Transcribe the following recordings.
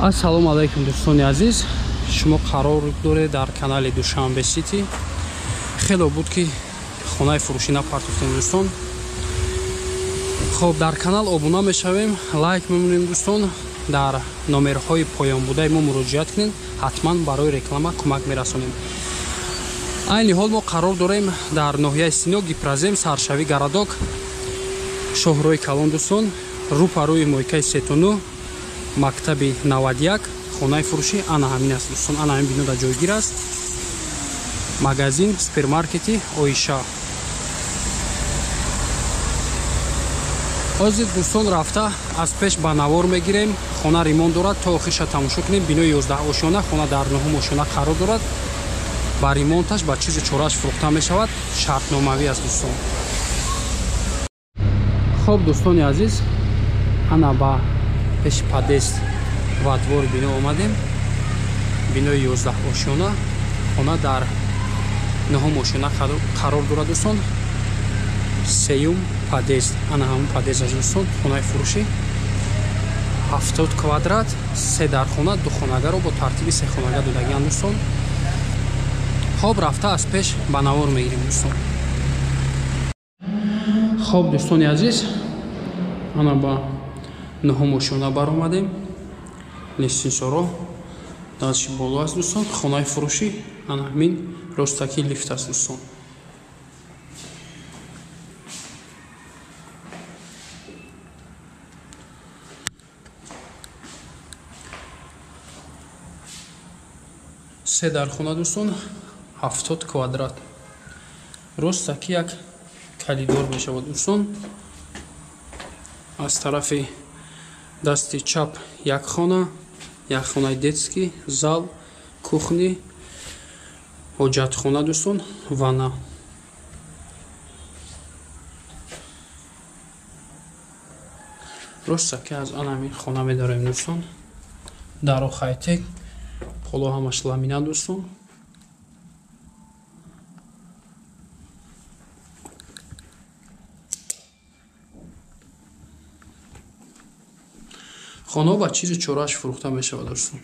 Ассалому алайкум, дӯстони азиз. Шумо қарор доред дар канали Душанбе Сити. Хело буд, ки хонаи фурӯшӣ напартофтем, дӯстон. Хоб, дар канал обуна мешавем, лайк мемонем, дӯстон. Дар номерҳои поёнбудаи мо муроҷиат кунед, ҳатман барои реклама кӯмак мерасонем. Айни ҳол мо қарор дорем дар ноҳияи Сино, Гипрозем, саршавӣ Городок, шоҳрои калон, дӯстон, рӯ па рӯи мойкаи сетуну мактаби 91. Хонаи фурӯшӣ ана ҳамин аст, дӯстон. Ана ҳамин бино дар ҷойгир аст, магазин супермаркети Оиша. Ҳозир, дӯстон, рафта аз пеш ба навор мегирем. Хона ремонт дорад, то охирша тамошо кунем. Бинои 11 ошёна, хона дар нуҳум ошёна қарор дорад. Ба ремонташ, ба чизу чорааш фурӯхта мешавад, шартномавӣ аст, дӯстон. Хоб, дӯстони азиз, ана ба пеши подъезд ва двори бино омадем. Бинои 11 ошёна, хона дар нуҳум ошёна қарор дорад, дӯстон, сеюм подъезд. Ана ҳамон подъезд аст, дӯстон. Хонаи фурӯшӣ 70 квадрат, се дархона, ду хонагаро бо тартиби сехонага додагианд, дӯстон. Хоб, рафта аз пеш ба навор мегирем, дӯстон. Хоб, дӯстони азиз, ана ба нуҳум ошёна баромадем. Лестницаро дастши боло аст, дӯстон. Хонаи фурӯшӣ ана ҳамин ростаки лифт аст, дӯстон. Се дархона, дӯстон, 70 квадрат. Ростаки як калидор мешавад, дӯстон. Аз тарафи дасти чап як хона, як хонаи детский, зал, кухни, ҳоҷатхона, дӯстон, ванна. Ростаки аз ана ҳамин хона медорем, дӯстон. Даро хайтек, поло ҳамаш ламинат, дӯстон. Хонаҳо ба чизу чорааш фурӯхта мешавад, дӯстон.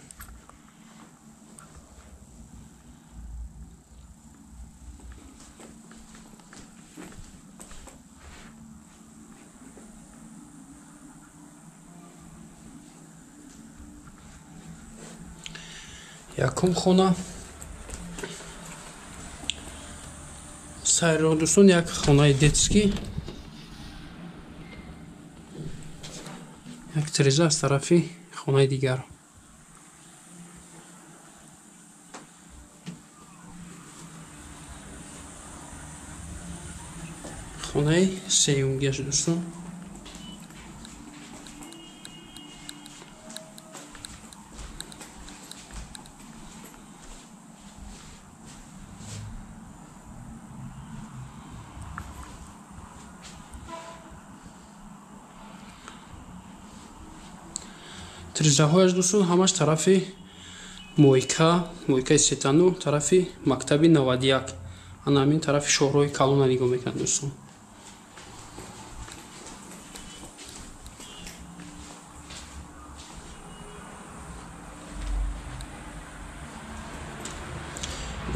Якум хона сайро, дӯстон, як хонаи детский, як тиреза аз тарафи хонаи дигар. Хонаи сеюмгиаш, дӯстон. Тирезаҳояш, дӯстон, ҳамаш тарафи мойка, мойкаи сетану тарафи мактаби 91, ана ҳамин тарафи шоҳроҳи калона нигоҳ мекунад, дӯстон.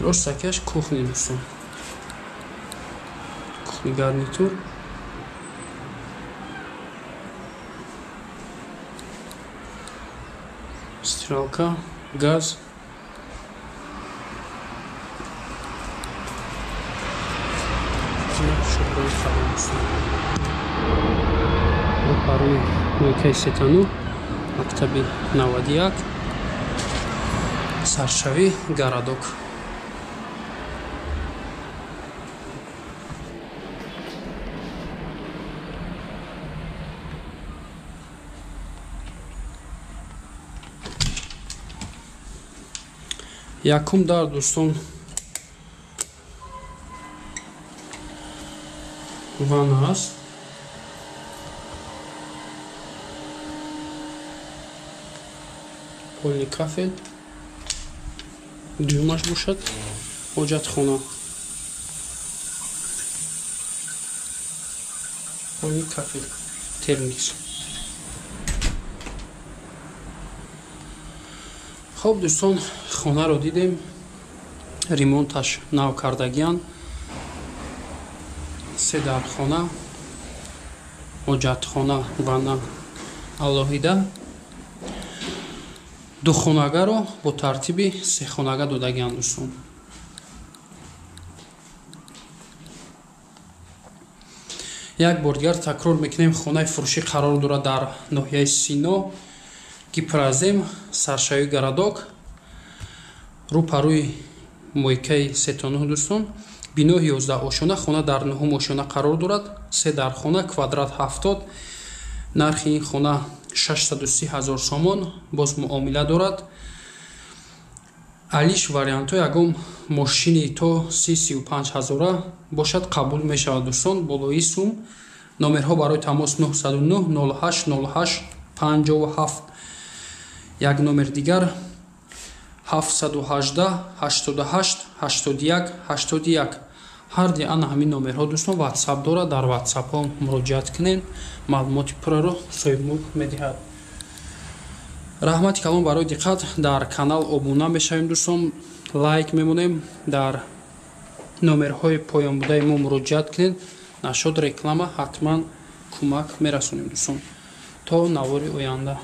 Ростакиаш кухни, дӯстон, кухни гарнитур. Стиралка, газ. Рӯпарӯи мойкаи сетану мактаби 91, саршавӣ Городок. Якум дар, дӯстон, ванна аст. Полни кафел. Дуюмаш бошад ҳоҷатхона, полни кафел, термикс. Хоб, дӯстон, хонаро дидем, ремонташ нав кардагиян. Се дархона, ҳоҷатхона, ванна алоҳида. Духонагаро бо тартиби сехонага додагиян, дӯстон. Як бор дигар такрор мекунем, хонаи фурӯшӣ қарор дорад дар ноҳияи Сино, Гипрозем, саршавии городок, рӯпарӯи мойкаи сетону, дӯстон. Бинои 11 ошёна, хона дар нуҳум ошёна қарор дорад. Се дархона, квадрат 70. Нархи ин хона 630 ҳазор сомон, боз муомила дорад. Алиш вариантҳо, ягон мошини то 30-35 ҳазора бошад, қабул мешавад, дӯстон, болои сум. Номерҳо барои тамос 909 08 08 57. Як номер дигар 718 88 81 81. Ҳарди ана ҳамин номерҳо, дӯстон, ватсап дорад. Дар ватсапҳо муроҷиат кунед, маълумоти пурраро соҳибмулк медиҳад. Раҳмати калон барои диққат. Дар канал обуна мешавем, дӯстон, лайк мемонем. Дар номерҳои поёнбудаи мо муроҷиат кунед, нашод реклама ҳатман кӯмак мерасонем, дӯстон. То навори оянда.